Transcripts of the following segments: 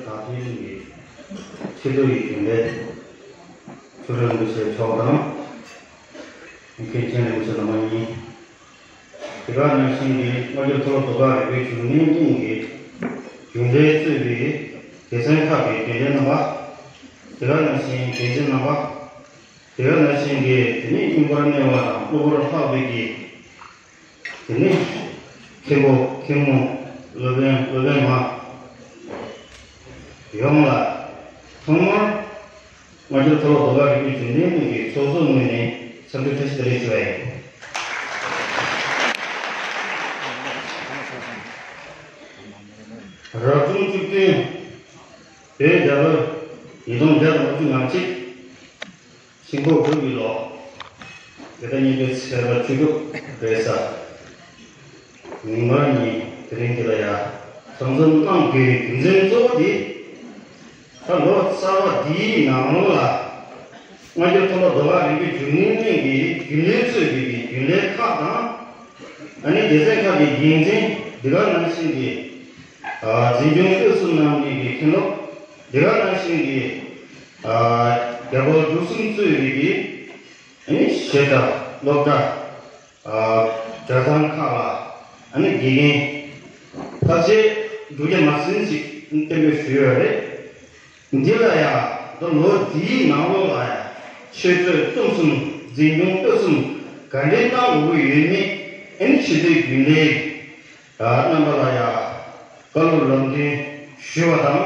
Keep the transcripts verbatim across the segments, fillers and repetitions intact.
དང་ཐོག་གི་ཆེད་དུ་ཡི་རྒྱུན་ལས་ཆོས་གྲོགས་རིན་པོ་ཆེ་མཆོག་དང་། མཁན་ཆེན་རིན་པོ་ཆེ་རྣམ་པ་གཉིས། དེ་ག་ནང་བཞིན་གྱི་སྔ་འགྱུར་མཐོ་སློབ་ཟློས་གར་རིག་པའི་འབྱུང་གནས་གླིང་གི་རྒྱུན་ལས་གཙོས་པའི་སྡེ་ཚན་ཁག་གི་དགེ་ལས་རྣམ་པ། དེ་ག་ནང་བཞིན་དགེ་ཆེ་རྣམ་པ། དེ་ག་ནང་བཞིན་གྱི་དེ་ནས་སྙིང་པར་གནས་པ་དང་གློ་བུར་ལྷག་པའི་གི། དེ་ནས་མཁན་པོ་མཁན་མོ་སློབ་དཔོན་སློབ་དཔོན་མ། ཡོངས་ལ་ཐོག་མར་སྔ་འགྱུར་མཐོ་སློབ་ཟློས་གར་རིག་པའི་འབྱུང་གནས་གླིང་གི་ཚོགས་གཙོ་ངོས་ནས་འཚམས་འདྲི་བཀྲ་ཤིས་བདེ་ལེགས་ཞུ་བ་ཡིན། རབ་བྱུང་བཅུ་བདུན། བོད་རྒྱལ་ལོ་ཉིས་སྟོང་བརྒྱ་དང་དགུ་བཅུ་ང་གཅིག། ཤིང་ཕོ་བོད་ཀྱི་ལོ། དེ་ལྟར་གཉིས་པའི་ཚེས་པ་བཅུ་དྲུག་རེས་གཟའ་ཉིན་མར་ཉིན། དེ་རིང་འདི་ལ་ཡ་ཚང་འཛོམས་གནང་དགོས་རྒྱུ་མཚན་གཙོ་བོ་འདི། ད་ལོ་གསར་པ་འདིའི་ནང་ལོགས་ལ་སྔ་འགྱུར་མཐོ་སློབ་ཟློས་གར་རིག་པའི་འབྱུང་གནས་གླིང་གི་རྒྱུན་ལས་གཙོས་པའི་རྒྱུན་ལས་ཁག་དང་། ཨ་ནི་སྡེ་ཚན་ཁག་གི་འགན་འཛིན། འདི་ག་ནང་བཞིན་གྱི་འཛིན་སྐྱོང་ཨུ་ཚུགས་གནང་མཁན་གྱི་མཁན་སློབ། འདི་ག་ནང་བཞིན་གྱི་ཨ་རྒྱ་བོད་འབྲུག་གསུམ་གཙོས་པའི་གི་ཨ་ནི་བཤད་གྲྭ་སློབ་གྲྭ། ཨ་གྲྭ་ཚང་ཁག་ལ་ཨ་ནི་དགེ་རྒན་ཕལ་ཆེར་དྲུག་བརྒྱ་མ་ཟིན་ཞིག་གཏན་འབེབས་ཞུས་ཡོད་རེད། འདི་ལ་ཡང་ད་ལོ་འདིའི་ནང་ལོགས་ལ་ཡང་ཆོས་གཙོས་རྩོམ་གསུམ། འཛིན་སྐྱོང་ཨུ་གསུམ་ག་འདྲའི་གནང་དགོས་ཀྱི་ཡོད་མེད། ཨ་ནི་ཆེས་མཐོའི་རྒྱུན་ལས་རྣམ་པ་ལ་ཡང་བཀའ་སློབ་ལམ་སྟོན་ཞུས་པ་དང་།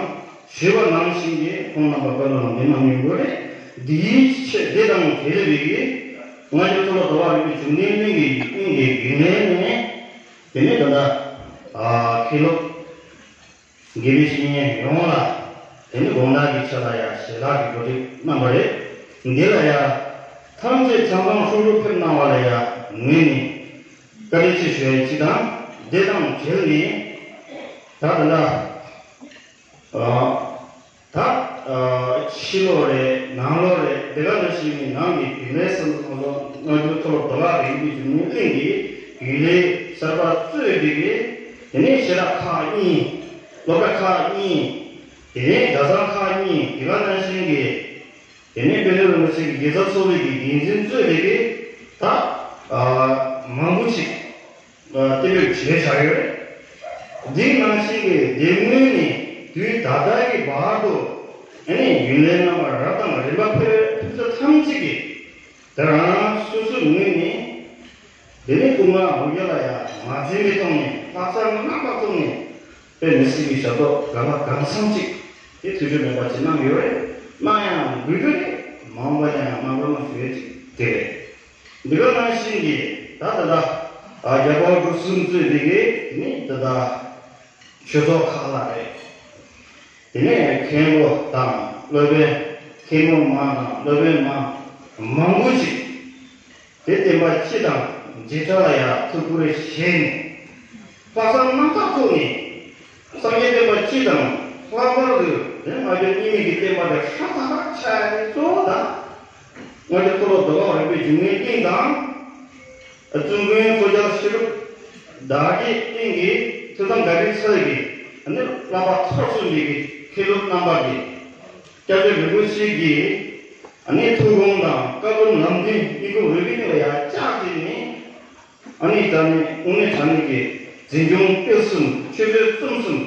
ཞུས་པ་ནང་བཞིན་གྱི་ཁོང་རྣམ་པ་བཀའ་སློབ་ལམ་སྟོན་གནང་ཡོང་དགོས་རེད། འདིའི་ཆེད་དེ་དང་དེ་ལས་བའི་གི་སྔ་འགྱུར་མཐོ་སློབ་ཟློས་གར་རིག་པའི་འབྱུང་གནས་གླིང་གི་གླིང་གི་རྒྱུན་ལས་ནས། དེ་ནས་ད་ལྟ་ཨ་མཁན་སློབ་དགེ་བའི་བཤེས་གཉེན་ཡོངས་ལ། དེ་ནས་དགོང་དག་གི་ཆ་ལ་ཡང་ཞལ་ལག་གི་གོ་སྒྲིག་གནང་བ་རེད། འདི་ལ་ཡང་ཐམས་ཅད་ཆ་ཚང་ཧྲུག་ཧྲུག་ཕེབས་གནང་བ་ལ་ཡང་ངོས་ནས་བཀའ་དྲིན་ཆེ་ཞུ་ཡ་གཅིག་དང་། དེ་དང་འབྲེལ་ནས་ད་ལྟ་ད་ད་ཕྱི་ལོགས་རེད། ནང་ལོགས་རེད། དེ་ག་ནང་བཞིན་གྱི་ནང་གི་རྒྱུན་ལས་སམ་ཚང་ཚང་སྔ་འགྱུར་མཐོ་སློབ་ཟློས་གར་རིག་པའི་འབྱུང་གནས་གླིང་གི་རྒྱུན་ལས་གསར་པ་གཙོས་པའི་གི། དེ་ནས་ཞལ་ལག་ཁག་གཉིས། སློབ་གྲྭ་ཁག་གཉིས། དེ་ནས་གྲྭ་ཚང་ཁག་གཉིས། དེ་ག་ནང་བཞིན་གྱི་དེ་ནས་དཔལ་ལྡན་རིན་པོ་ཆེ་གི་དགེ་རྩ་ཚོགས་པའི་གི་འགན་འཛིན་གཙོས་པའི་གི་ད་ཨ་མང་པོ་ཞིག་ཨ་གཏན་འབེབས་བྱས་བཞག་ཡོད་རེད། འདི་ནང་བཞིན་གྱི་དེ་སྔོན་ནས་དུས་ད་ལྟ་གི་བར་དུ་ཨ་ནི་རྒྱུན་ལས་རྣམ་པ་རབ་དང་རིམ་པ་ཕེབས་ཕེབས་ས་ཐམས་ཅད་ཀྱིས་ད་རང་སོ་སོའི་ངོས་ནས། དེ་ནས་སྐུ་ངལ་འོ་བརྒྱལ་ལ་ཡང་མ་འཛེམ་པའི་ཐོག་ནས། ལྷག་བསམ་རྣམ་དག་ཐོག་ནས་དཔེ་མི་སྲིད་པའི་ཞབས་ཏོག་གང་ལ་གང་འཚམ་ཅིག་དེ་ཐུགས་ཁུར་མེད་པ་ཅིག་གནང་ཡོད་རེད། གནང་ཡང་དགོས་ཀྱི་རེད། མ་འོངས་པ་ལ་ཡང་གནང་རོགས་གནང་ཞུ་ཡས་ཅིག་དེ་རེད། འདི་ག་ནང་བཞིན་གྱི་ད་ད་ལྟ་ཨ་རྒྱ་བོད་འབྲུག་གསུམ་གཙོས་པའི་གི་ནི་ད་ལྟ་ཆོས་ཚོགས་ཁག་ལ་རེད། དེ་ནས་མཁན་པོ་དང་སློབ་དཔོན། མཁན་པོ་མ་དང་སློབ་དཔོན་མ་མང་པོ་ཞིག་དེ་བསྟན་པ་སྤྱི་དང་མཇལ་ཁྲལ་ལ་ཡང་ཐུགས་ཁུར་བཞེས་ནས། ལྷག་བསམ་རྣམ་དག་ཐོག་ནས་སངས་རྒྱས་བསྟན་པ་སྤྱི་དང་། ལྷག་པར་དུ་དེ་སྔ་འགྱུར་རྙིང་མའི་གི་བསྟན་པ་དེ་ཧྲ་ཐག་ཐག་ཆགས་ཡ་གཙོ་བོ་དང་། སྔ་འགྱུར་མཐོ་སློབ་ཟློས་གར་རིག་པའི་འབྱུང་གནས་གླིང་དང་། བཙུན་དགོན་མཚོ་རྒྱལ་ཤེས་རབ་དར་རྒྱས་གླིང་གི་ཐོས་བསམ་དགའ་ལྡན་ཚལ་གྱི་ཨ་ནི་བསླབ་པ་མཐར་སོན་པའི་གི་མཁན་སློབ་རྣམ་པ་གིས། སྐྱབས་རྗེ་རིན་པོ་ཆེ་གིས་ཨ་ནི་ཐུགས་དགོངས་དང་བཀའ་སློབ་ལམ་སྟོན་སྙིང་ཁོང་རུས་པའི་གཏིང་ལ་ཡར་བཅངས་བྱས་ནས། ཨ་ནི་ད་ནི་དངོས་གནས་དྲང་གནས་ཀྱི་འཛིན་སྐྱོང་སྤེལ་གསུམ། ཆོས་སྤེལ་རྩོམ་གསུམ།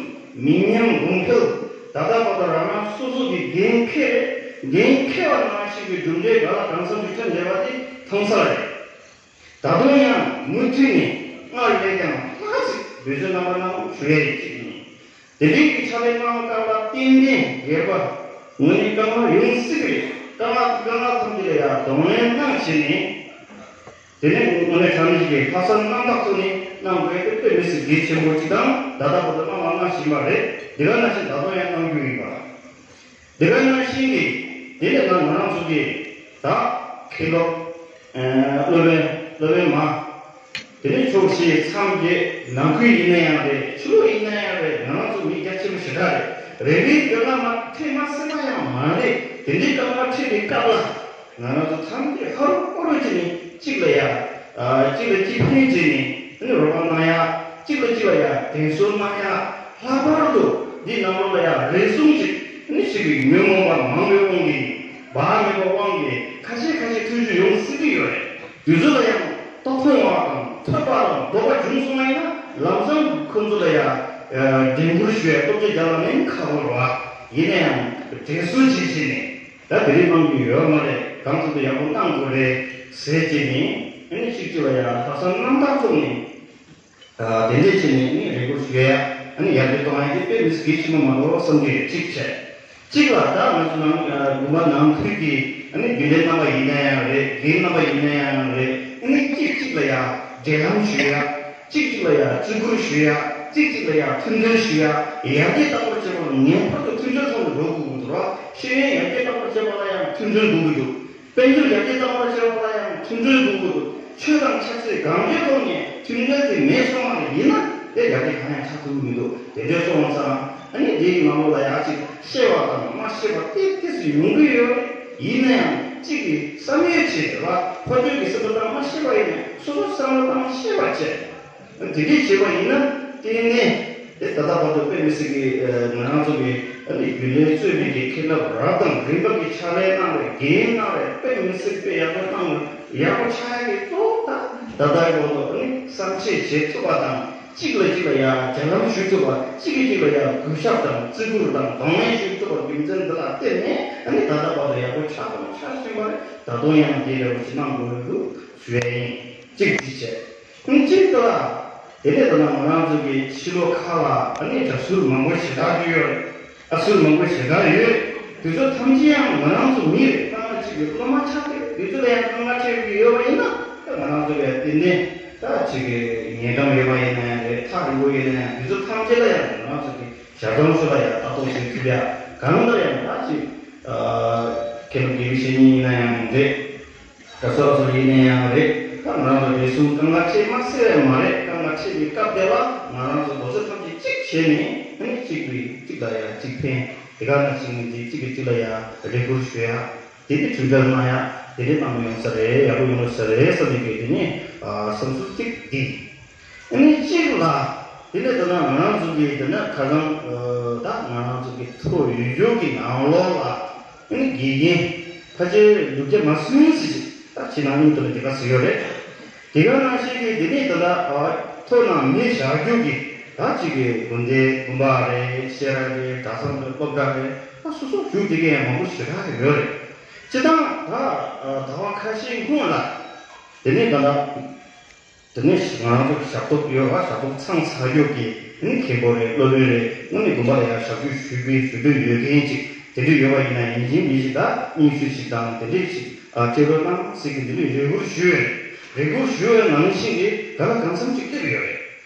མི་ཉམས་གོང་འཕེལ། ད་ལྟ་བར་དུ་རང་རང་སོ་སོ་གི་འགན་འཁྱེར། འགན་འཁྱེར་བ་ནང་བཞིན་གྱི་གྲུབ་འབྲས་ག་ལ་གང་འཚམ་ཞིག་ཐོན་བསྡད་པ་དེ་མཐོང་ས་རེད། ད་དུང་ཡང་མུ་མཐུད་ནས་སྔར་ལས་ཀྱང་ལྷག་ཅིག་འབད་བརྩོན་རྣམ་པ་གནང་རོགས་ཞུ་ཡས་ཡིན། དེ་འདྲའི་གི་ཕྱག་ལས་གནང་བ་སྐབས་ལ་ཏན་ཏན་སྒེར་པ་ངོས་ནས་དཀའ་ངལ་ཡོང་སྲིད་ཀྱི་རེད། དཀའ་ངལ་དཀའ་ངལ་ཐམས་ཅད་ལ་ཡང་གདོང་ལེན་གནང་བྱས་ནས། དེ་ནས་དངོས་གནས་དྲང་གནས་ཀྱི་ལྷག་བསམ་རྣམ་དག་ཐོག་ནས་གནང་དགོས་དེ་དཔེ་མི་སྲིད་གལ་ཆེན་པོ་ཅིག་དང་། ད་ལྟ་བར་དུ་གནང་བ་གནང་བཞིན་པ་རེད། འདི་ག་ནང་བཞིན་ད་དུང་ཡང་གནང་རྒྱུ་ཡིན་པ། དེ་ག་ནང་བཞིན་གྱི་དེ་ནས་ང་ང་རང་ཚོ་གི་ད་མཁན་སློབ། ཨ་སློབ་དཔོན་སློབ་དཔོན་མ། དེ་ནས་ཕྱོགས་བཞི་མཚམས་བརྒྱད་ནང་ཁུལ་ཡིན་ན་ཡང་རེད། ཕྱི་ལོགས་ཡིན་ན་ཡང་རེད། ང་རང་ཚོ་མི་རྒྱ་ཆེན་པོ་ཞེ་དྲག་རེད། རེ་རེའི་དཀའ་ངལ་མ་འཕྲད་མ་སེམས་པ་ཡང་མ་རེད། དེ་འདྲའི་དཀའ་ངལ་འཕྲད་པའི་སྐབས་ལ་ང་རང་ཚོ་ཚང་མས་ཧ་རུ་ཧུ་རུ་བྱས་ནས་གཅིག་ལ་ཡ། ཨ་གཅིག་ལ་གཅིག་ཕན་བྱས་ནས་ཨ་ནི་རོགས་པ་གནང་ཡ། གཅིག་ལ་གཅིག་ལ་ཡ་དྲན་གསོ་གནང་ཡ། ལྷག་པར་དུ་ འདི་ནང་ལོགས་ལ་ཡང་རེ་ཟུང་ཅིག་ནི་ཞིག་གི་ཉོན་མོངས་པ་མང་བའི་དབང་གིས་བག་མེད་པའི་དབང་གིས་ཁ་ཤས་ཁ་ཤས་ཐོན་རྒྱུ་ཡོང་སྲིད་ཀྱི་ཡོད་རེད། དུས་ཚོད་ལ་ཡང་ལྟོ་ཕོང་བ་དང་ཐོས་པ་དང་ལྡོག་པ་བྱུང་སོང་བ་ཡིན་ན་ལམ་སང་ཁོ་ཚོ་ལ་ཡང་འགྲན་བསྡུར་ཞུ་ཡ་སྟོབས་ཆེ་རྒྱ་ལ་ནི་ཁག་པོ་རེད་བ། ཡིན་ན་ཡང་དྲན་གསོ་བྱེད་བྱེད་ནས་ད་དེ་རིང་གནང་རྒྱུ་ཡོད་མ་རེད། གང་ཐུབ་ཐུབ་ཡག་པོ་གནང་དགོས་རེད་ཟེར་བྱས་ནས་ཨ་ནི་གཅིག་གཅིག་ལ་ཡང་ལྷག་བསམ་རྣམ་དག་ཐོག་ནས། དེ་འདྲས་བྱས་ནས་ནི་རེ་སྐུལ་ཞུ་ཡ། ཨ་ནི་ཡར་རྒྱས་གཏོང་ཡ་དེ་དཔེ་མི་སྲིད་གལ་ཆེན་པོ་མ་རེད་བསམ་གྱི་རེད། གཅིག་བྱས། གཅིག་ལ་ད་ང་ཚོ་ནང་དགོན་པ་ནང་ཁུལ་གྱི་ཨ་ནི་རྒྱུན་ལས་རྣམ་པ་ཡིན་ན་ཡང་རེད། རྒན་རྣམ་པ་ཡིན་ན་ཡང་རེད། ཨ་ནི་གཅིག་གཅིག་ལ་ཡ་འབྲེལ་ལམ་ཞུ་ཡ། གཅིག་གཅིག་ལ་ཡ་བརྩི་བཀུར་ཞུ་ཡ། གཅིག་གཅིག་ལ་ཡ་མཐུན་སྒྲིལ་ཞུ་ཡ། ཡར་རྒྱས་གཏང་བར་བྱེད་པ་ལ་ངེས་པར་དུ་མཐུན་སྒྲིལ་ཐོག་ནས་འགྲོ་དགོས་ཀྱི་འདུག་ར། ཤེས་ཡོན་ཡར་རྒྱས་གཏང་བར་བྱེད་པ་ལ་ཡང་མཐུན་སྒྲིལ་དགོས་ཀྱི་འདུག་དཔལ་འབྱོར་ཡར་རྒྱས་གཏང་བར་བྱེད་པ་ལ་ཡང་མཐུན་སྒྲིལ་དགོས་ཀྱི་འདུག་ཆོས་དང་ཆབ་སྲིད་གང་ཅིའི་ཐོག་ནས་མཐུན་སྒྲིལ་དེ་མེད་སོང་བ་ཡིན་ན་དེ་ཡར་རྒྱས་གང་ཡང་ཆགས་ཐུབ་ཀྱི་མི་འདུག་དེ་འདྲ་སོང་ཙང་ཨ་ནི་དེའི་ནང་ལོགས་ལ་ཡང་ཅིག་ཤེས་པ་དང་མ་ཤེས་པ་ཏོག་ཙམ་ཡོང་གི་ཡོད། ཡིན་ན་ཡང་གཅིག་གིས་བསམ་ཡོད་བྱས་ཏེ་ལ་ཕ་ཆོས་ཀྱི་སེམས་པ་དང་མ་ཤེས་པ་ཡིན་ན་སོ་སོ་བསམ་བློ་བཏང་ཤེས་པ་བྱས། དེ་འདྲའི་བྱས་པ་ཡིན་ན་བརྟེན་ནས་དེ་ད་ལྟ་བར་དུ་དཔེ་མི་སྲིད་ཀྱི་ང་རང་ཚོ་གི་ཨ་ནི་རྒྱུན་ལས་གཙོས་པའི་གི་མཁན་སློབ་རབ་དང་རིམ་པ་གི་ཕྱག་ལས་གནང་བའི་འགན་གནང་བའི་དཔེ་མི་སྲིད་དཔེ་ཡག་པོ་གནང་བའི་ཡག་པོ་ཆགས་ཡ་གི་གཙོ་བོ་ད་ད་ལྟའི་འོག་ཏུ་ཨ་ནི་བསམ་ཤེས་བྱེད་ཐུབ་པ་དང་གཅིག་ལ་གཅིག་ལ་ཡ་རྒྱ་ལམ་ཞུ་ཐུབ་པ། གཅིག་གིས་གཅིག་ལ་ཡ་གུས་ཞབས་དང་བརྩི་བཀུར་དང་གདོང་ལེན་ཞུ་ཐུབ་པ་རྒྱུ་མཚན་འདི་ལ་བརྟེན་ནས་ཨ་ནི་ད་ལྟ་བར་དུ་ཡག་པོ་ཆགས་དང་ཆགས་བཞིན་པ་རེད། ད་དུང་ཡང་དེ་འདྲ་བོ་ཞིག་གནང་དགོས་འདུག་ཞུ་ཡ་ཡིན། གཅིག་འདི་བྱས། གཅིག་ལ། དེ་ནས་ད་ལྟ་ང་རང་ཚོ་གི་ཕྱི་ལོགས་ཁག་ལ་ཨ་ནི་ད་ཟུར་མང་པོ་ཞེ་དྲག་ཡོད་རེད། ཨ་ཟུར་མང་པོ་ཞེ་དྲག་ཡོད། དེ་ཚོ་ཐམས་ཅད་ཡང་ང་རང་ཚོ་མི་རེད། ད་ང་གཅིག་གི་སློབ་མ་ཆགས་ཀྱི་རེད། དེ་ཚོ་ལ་ཡང་སྣང་བ་ཁྲེལ་གྱི་ཡོད་པ་ཡིན་ན་ད་ང་རང་ཚོ་གི་དེ་ནས་ད་གཅིག་གི་ཉེ་འགྲམ་ཡོད་པ་ཡིན་ན་ཡང་རེད། ཐག་རིང་པོ་ཡོད་ན་ཡང་དེ་ཚོ་ཐམས་ཅད་ལ་ཡང་ང་རང་ཚོ་གི་ཞབས་བྲོ་ཚོ་ལ་ཡང་ལྟ་རྟོག་བྱེད་ཐུབ་ཡ། གང་ལྟར་ཡང་ད་གཅིག་མཁན་སློབ་དགེ་བའི་བཤེས་གཉེན་ཡིན་ན་ཡང་རེད། ད་སོ་སོ་ཡིན་ན་ཡང་རེད། ད་ང་རང་ཚོ་རེ་ཟུང་དཀའ་ངལ་འཕྲད་མ་སྲིད་པ་མ་རེད། དཀའ་ངལ་འཕྲད་པའི་སྐབས་དེ་ལ་ང་རང་ཚོ་རྡོག་རྩ་ཐམས་ཅད་གཅིག་བྱས་ནས་ཨ་ནི་གཅིག་གིས་གཅིག་ལ་ཡང་གཅིག་ཕན། དེ་ག་ནང་བཞིན་གཅིག་གིས་གཅིག་ལ་ཡང་རེ་སྐུལ་ཞུ་ཡ། དེ་ནི་མཐུན་སྒྲིལ་གནང་ཡ། དེ་ནི་གནང་མི་ཡོང་ས་རེད། ཡག་པོ་ཡོང་ས་རེད་བསམ་ནས་གི་དེ་ནི་བསམ་ཚུལ་གཅིག་འདི། ཨ་ནི་གཅིག་ལ། དེ་ནས་ད་ལྟ་ང་རང་ཚོ་གི་དེ་ནས་ཁ་སང་ད་ང་རང་ཚོ་གི་ཐོ་ཡོད་རྒྱུ་གི་ནང་ལོགས་ལ་ཨ་ནི་དགེ་རྒན་ཕལ་ཆེར་ལུག་རྒྱ་མ་སུན་ཟིན་ཞིག་ད་ཕྱི་ནང་གཉིས་དུ་ལ་དེ་ག་ཟེར་ཡོད་རེད། དེ་ག་ནང་བཞིན་གི་དེ་ནས་ད་ལྟ་ཐོ་ནང་མི་བཞག་རྒྱུ་གི་ད་གཅིག་གི་དགོན་སྡེ་དགོན་པ་རེད། བཤད་གྲྭ་རེད། གྲྭ་ཚང་རེད། སློབ་གྲྭ་རེད། ད་སོ་སོ་བཞུགས་བསྡད་མཁན་ཡང་མང་པོ་ཞེ་དྲག་ཡོད་རེད། སྤྱིར་བཏང་ད་ཟླ་བ་ཁ་ཤས་སྔོན་ལ་དེ་ནས་ད་ལྟ། དེ་ནས་ང་རང་ཚོ་གི་ཞབས་ཏོག་ཡོད་པ། ཞབས་ཏོག་ཚང་ཚར་རྒྱུ་གི་ནི་མཁན་པོ་རེད། སློབ་དཔོན་རེད། དངོས་གནས་དགོན་པ་ལ་ཡང་ཞབས་ཞུ་ཞུ་དགོས་ཞུ་འདོད་ཡོད་མཁན་ཅིག་དེ་འདྲ་ཡོད་པ་ཡིན་ན་ཡིན་གཅིག་མིན་གཅིག་ད་སྙན་ཞུ་ཞིག་དང་དེ་འདྲས་ཞིག་ཨ་སྤྲད་རོགས་གནང་ཟེར་གི་འདི་ནས་རེ་སྐུལ་ཞུ་ཡོད་རེད། རེ་སྐུལ་ཞུ་ཡོད་ནང་བཞིན་གི་ག་ལ་གང་འཚམ་ཅིག་སླེབས་ཡོད་རེད།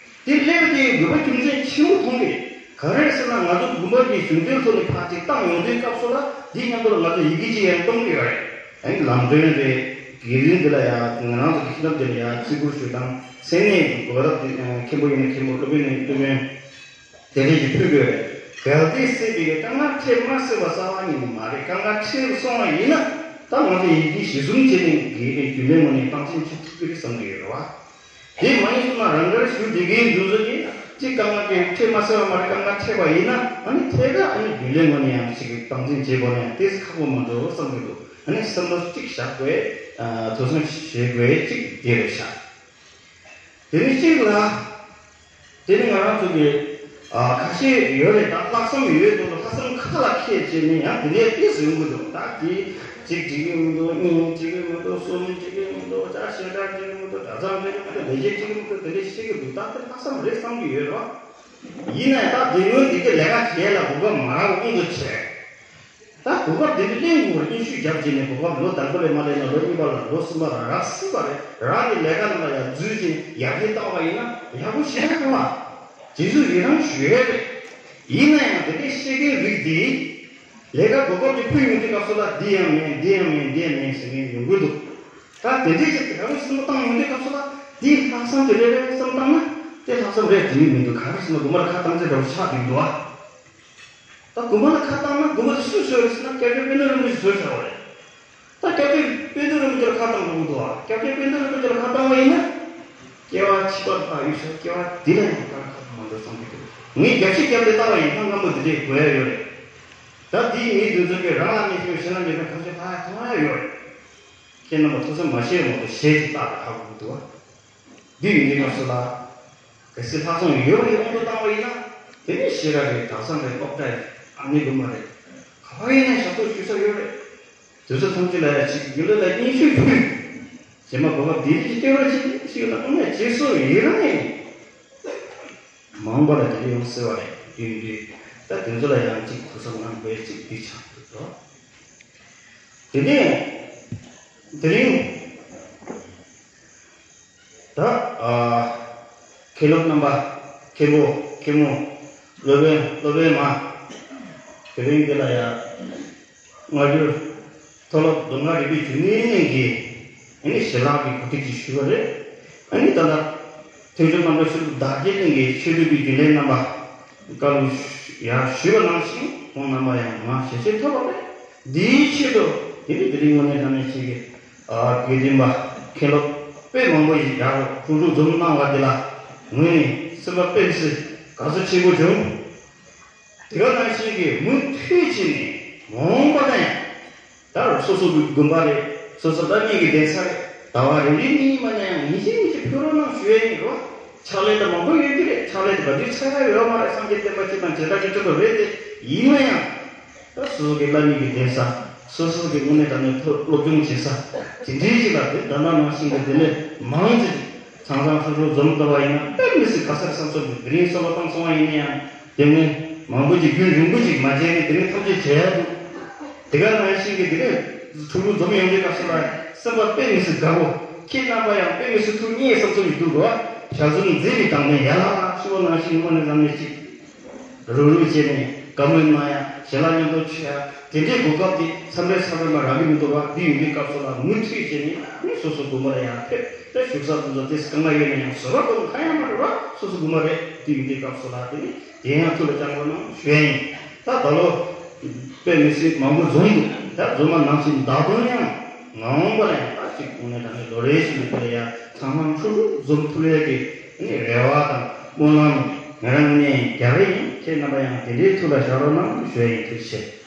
དེ་སླེབས་པ་དེ་དགོས་པ་རྒྱུ་མཚན་ཆེན་པོ་མཐོང་གི་རེད། ག་རེ་ཟེར་ན་ང་ཚོ་དགོན་པ་གི་གཞུང་འབྲེལ་ཐོག་ནས་ཕར་ཅིག་བཏང་ཡོང་དུས་སྐབས་སུ་ལ་འདི་མཉམ་དུ་ལ་ང་ཚོ་ཡི་གེ་ཅིག་ཡང་གཏོང་གི་ཡོད་རེད། ཨ་ནི་ལམ་སྟོན་རེད། དགེ་འདུན་འདི་ལ་ཡང་ང་རང་ཚོ་གི་ཁྱིམ་ཐབ་འདི་ལ་ཡང་བརྩི་བཀུར་ཞུ་དང་། མཚན་གནས་གོ་སྐབས་འདི་མཁན་པོ་ཡིན་ན་མཁན་པོ། སློབ་དཔོན་ཡིན་ན་སློབ་དཔོན། དེ་འདྲས་ཀྱི་ཕུལ་དགོས་རེད། གལ་ཏེ་སྲིད་པའི་དཀའ་ངལ་འཕྲད་མ་སྲིད་པ་རྩ་བ་ཉིད་ནས་མ་རེད། དཀའ་ངལ་འཕྲད་སོང་བ་ཡིན་ན་ད་ང་ཚོ་ཡི་གེ་གཞི་བཟུང་བྱས་ནས་དགེ་རྒན་རྒྱུན་ལས་ངོས་ནས་སྟངས་འཛིན་བྱེད་ཐུབ་ཀྱི་རེད་བསམ་གྱི་ཡོད་རེད་བ། དེ་མ་ཡིན་སོང་ན་རང་དགར་ཞུ་བསྡད་མཁན་འདི་ཚོ་གིས་ཅིག་དཀའ་ངལ་གྱི་འཕྲད་མ་སོང་བ་མ་རེད། དཀའ་ངལ་འཕྲད་པ་ཡིན་ན་ཨ་ནི་ཐད་ཀར་ཨ་ནི་རྒྱུན་ལས་ངོས་ནས་ཡང་ཅིག་སྟངས་འཛིན་བྱེད་དགོས་ན་ཡང་ཏོག་ཙམ་ཁག་པོ་མ་འགྲོ་བསམ་གྱི་འདུག་ཨ་ནི་བསམ་བློ་གཅིག་བཞག་དགོས། ཐོས་བསམ་བྱེད་དགོས་གཅིག་དེ་རེད་ཤག་དེ་ནི་གཅིག་ལ། དེ་ནི་ང་རང་ཚོ་གི་ཨ་ཁ་ཤས་ཡོད་རེད། ད་ལྷག་བསམ་ཡོད་དོ། ལྷག་བསམ་ཁ་ལ་འཁྱེར་བྱས་ནས་ཡང་དེ་འདྲའི་ཏོག་ཙམ་ཡོང་གི་འདུག་ད་དེ་གཅིག་འགྲིག་གི་མི་འདུག་གཉིས་འགྲིག་གི་མི་འདུག་གསུམ་འགྲིག་གི་མི་འདུག་ད་བཤད་གྲྭ་འགྲིག་གི་མི་འདུག་གྲྭ་ཚང་འགྲིག་གི་མི་འདུག་ལས་བྱེད་འགྲིག་གི་མི་འདུག་དེ་འདྲའི་བཤད་གི་འདུག་ད་དེ་ལྷག་བསམ་རེད་བསམ་གྱི་ཡོད་རེད་བ། ཡིན་ན་ཡང་ད་དེ་སྔོན་དེ་གི་ལས་ཀ་བྱས་ལ་གོ་སྐབས་མ་རག་དབང་དུ་བྱས། ད་གོ་སྐབས་དེ་འདྲ་གླེང་དགོས་པར་སྙན་ཞུ་བརྒྱབ་བྱས་ནས་གོ་སྐབས་ལོ་དང་པོ་ལས་མ་སླེབས་ན་ལོ་གཉིས་པ་ལ་ལོ་གསུམ་པ་ལ་རག་སྲིད་པ་རེད། རག་ནས་ལས་ཀ་ནང་ལ་ཡང་འཛུལ་བྱས་ཡར་རྒྱས་བཏང་བ་ཡིན་ན་ཡག་པོ་ཞེ་དྲག་རེད་བ། རྗེས་སུ་ཡི་རང་ཞུ་ཡས་རེད། ཡིན་ན་ཡང་དེ་འདྲའི་བཤད་མཁན་རིགས་དེ་ལས་ཀ་གོ་སྐབས་དེ་ཕུལ་ཡོང་དུས་སྐབས་སུ་ལ་འདི་ཡང་མེད། འདི་ཡང་མེད། འདི་ཡང་མེད་ཟེར་མཁན་ཡོང་གི་འདུག་ད་དེ་འདྲའི་ཅིག་དེ་ག་རུ་སེམས་པ་བཏང་ཡོང་དུས་སྐབས་སུ་ལ་འདི་ལྷག་བསམ་དེ་རེད་རེད་བསམ་བཏང་ན་དེ་ལྷག་བསམ་རེད་དྲན་གྱི་མི་འདུག་ག་རེ་ཟེར་ན་དགོན་པ་ལ་ཁ་བཏང་ཚད་འདྲ་བོ་ཆགས་བསྡད་འདུག་ཨ། ད་དགོན་པ་ལ་ཁ་བཏང་ན་དགོན་པ་དེ་སུས་བཟོས་རེད་ཟེར་ན་སྐྱབས་རྗེ་དཔལ་ལྡན་རིན་པོ་ཆེས་བཟོས་བཞག་པ་རེད། ད་སྐྱབས་རྗེ་དཔལ་ལྡན་རིན་པོ་ཆེ་ལ་ཁ་བཏང་དགོས་ཀྱི་འདུག་ཨ། སྐྱབས་རྗེ་དཔལ་ལྡན་རིན་པོ་ཆེ་ལ་ཁ་བཏང་བ་ཡིན་ན། སྐྱེ་བ་ཕྱི་པ་ལྷག་ཡོད་ཤག་སྐྱེ་བ་འདི་ལ་ཡང་ཁ་ཁ་མ་འདུག་བསམ་གྱི་འདུག་ངས་རྒྱབ་ཤིག་རྒྱབ་སྟེ་བལྟས་པ་ཡིན་ན་སྔ་མོ་འདི་འདྲའི་གོ་ཡ་ཡོད་རེད། ད་འདིའི་ངའི་འདུན་ཚོགས་ཀྱི་རང་ལ་གནས་ཤིང་གཞན་ལ་མེད་པའི་ཁ་ཕྱོགས་ལྷག་ཡ་མཐོང་ཡ་ཡོད་རེད། ཁྱེད་རྣམ་པ་ཐུགས་བསམ་མ་བཞེས་མ་གཏོགས་ཞལ་གཅིག་བལྟས་ལ་ཧ་གོ་གི་འདུག་བ། འདི་ཡིན་དུས་སྐབས་སུ་ལ། གལ་སྲིད་ལྷག་བསམ་ཡོད་པའི་དབང་དུ་བཏང་བ་ཡིན་ན། དེ་ནི་ཤེས་རབ་རེད། གྲྭ་ཚང་རེད། སློབ་གྲྭ་རེད། ཨ་ནི་དགོན་པ་རེད། ག་པར་ཡིན་ན་ཞབས་ཏོག་ཞུ་ས་ཡོད་རེད། དུས་ཚོད་ཐམས་ཅད་ལ་ཡ་ཅིག་རྒྱུན་ལས་ལ་སྙན་ཞུ་ཕུལ། རྗེས་མ་གོ་སྐབས་དེ་རིགས་ཀྱི་སྟེང་ར་ཅིག་ཞིག་ལ་ཨ་ནི་རྗེས་སུ་ཡི་རང་ཡིན། མང་པོ་ལ་དེ་འདྲ་ཡོང་སྲིད་པ་རེད། དེ་འདྲའི་ད་དེ་ཚོ་ལ་ཡང་ཅིག་གོ་ས་ངང་དགོས་ཅིག་འདི་ཆགས་འདུག་དོ། དེ་ནས་དེ་རིང་ད་ཨ་མཁན་སློབ་རྣམ་པ། མཁན་པོ། མཁན་མོ། སློབ་དཔོན། སློབ་དཔོན་མ། དེ་རིང་འདི་ལ་ཡང་སྔ་འགྱུར་མཐོ་སློབ་མདོ་སྔགས་རིག་པའི་རྒྱུན་ལས་གླིང་གི་ཨ་ནི་ཞལ་ལག་གི་གོ་སྒྲིག་ཅིག་ཞུས་པ་རེད། ཨ་ནི་ད་ལྟ་མཐུན་ཕྱོགས་རྣམ་གྲོལ་ཆོས་ལུགས་བདག་སྐྱེད་གླིང་གི་ཆོས་ལུགས་ཀྱི་རྒྱུན་ལས་རྣམ་པ་བཀའ་སློབ་ཡར་ཞུས་པ་ནང་བཞིན་ཁོང་རྣམ་པ་ཡང་མར་ཞལ་བཞེས་ཐོབ་པ་རེད། འདིའི་ཆེད་དུ་དེ་ནི་དེ་རིང་དངོས་གནས་དྲང་གནས་ཆེད་ཀྱི་ཨ་དགེ་འདུན་པ་མཁན་སློབ་དཔེ་མང་པོ་ཞིག་ཡར་ཧྲུག་ཧྲུག་འཛོམས་གནང་བ་འདི་ལ་ངོས་ནས་སེམས་པ་དཔེ་མི་སྲིད་དགའ་ཚོར་ཆེན་པོ་བྱུང་། དེ་ག་ནང་བཞིན་གྱི་མུ་མཐུད་བྱས་ནས་མ་འོངས་པ་ན་ཡང་ད་སོ་སོ་གི་དགོན་པ་རེད། སོ་སོ་བླ་མའི་གི་གདན་ས་རེད། ཟླ་བ་རེ་རེ་གཉིས་མ་ན་ཡང་ཉིན་གཅིག་ཉིན་གཅིག་ཕེབས་རོགས་གནང་ཞུ་ཡ་ཡིན་རོ། ཕྱག་ལས་ད་མང་པོ་ཡོད་ཀྱི་རེད། ཕྱག་ལས་དེ་ག་དུས་ཚར་ཡ་ཡོད་མ་རེད། སངས་རྒྱས་བསྟན་པ་སྤྱི་དང་བྱེ་བྲག་གི་སྤྱི་ཚོགས་རེད་དེ། ཡིན་ན་ཡང་ད་སོ་སོ་གི་བླ་མའི་གི་གདན་ས། སོ་སོ་གི་དངོས་གནས་དྲང་གནས་ཐོག་སློབ་སྦྱོང་བྱེད་ས། དེ་འདྲའི་ཞིག་ལ་དེ་ད་ལྟ་ནང་བཞིན་གྱི་དེ་ལས་མང་ཙམ་ཅིག་ཚང་ཚང་ཧྲུག་ཧྲུག་འཛོམས་ཐུབ་པ་ཡིན་ན་དཔེ་མི་སྲིད་དགའ་ཚོར་བསམ་ཚོར་འདུག་དེ་རིང་གསོལ་བ་བཏང་སོང་བ་ཡིན་ན་ཡང་དེ་ནས་མང་པོ་ཅིག་རྒྱུན་རིང་པོ་ཅིག་མ་བྱས་ནས་དེ་ནས་ཐམས་ཅད་བྱས་ཡ་འདུག་དེ་ག་ནང་བཞིན་གྱི་དེ་ནས་ཧྲུག་ཧྲུག་འཛོམས་ཡོང་དུས་སྐབས་སུ་ལ་སེམས་པ་དཔེ་མི་སྲིད་དགའ་པོ། ཁྱེད་རྣམ་པ་ཡང་དཔེ་མི་སྲིད་ཐུགས་མཉེས་བསམ་ཚོར་ཡོད་འདུག་རོ། ཞལ་འཛོམས་མཛད་པའི་དང་ལྡན་ཡ་ལ་ཞུ་བ་ནང་བཞིན་དངོས་གནས་དྲང་གནས་ཅིག་རུག་རུག་བྱས་ནས་བཀའ་མོལ་གནང་ཡ། ཞལ་ལག་མཉམ་དུ་མཆོད་ཡ། དེ་འདྲའི་གོ་སྐབས་དེ་མཚམས་རེ་མཚམས་རེ་མ་རག་གི་མི་འདུག་བ། འདི་ཡོང་དུས་སྐབས་སུ་ལ་མུ་མཐུད་བྱས་ནས་ནི་སོ་སོ་དགོན་པ་ལ་ཡང་ཕེབས་ཏེ་བཞུགས་ས་དེ་ཚོ་དེ་དཀའ་ངལ་ཡོད་ན་ཡང་བཟོ་ར་དགོན་གང་ཡང་མ་རེད་བ། སོ་སོ་དགོན་པ་རེད། འདི་ཡོང་དུས་སྐབས་སུ་ལ་དེ་ནི་དེ་ཡང་ཐུགས་ལ་བཅངས་དགོས་གནང་ཞུ་ཡ་ཡིན། ད་ད་ལོ་དཔེ་མི་སྲིད་མང་པོ་འཛོམས་འདུག་ད་འཛོམས་པ་ནང་བཞིན་ད་དུང་ཡང་མ་འོངས་པ་ལ་ཡང་ད་ཅིག་དངོས་གནས་དྲང་གནས་ལོ་རེ་བཞིན་དུ་དེ་ལ་ཡང་ཚང་མ་ཧྲུག་ཧྲུག་འཛོམས་ཐུབ་ཡ་གི་ནི་རེ་བ་དང་སྨོན་ལམ་ང་རང་ནས་རྒྱག་གི་ཡིན། ཁྱེད་རྣམ་པ་ཡང་དེ་འདྲའི་ཐུགས་ལ་བཞག་རོགས་གནང་ཞུ་ཡ་ཡིན། ཐུགས་རྗེ་ཆེ།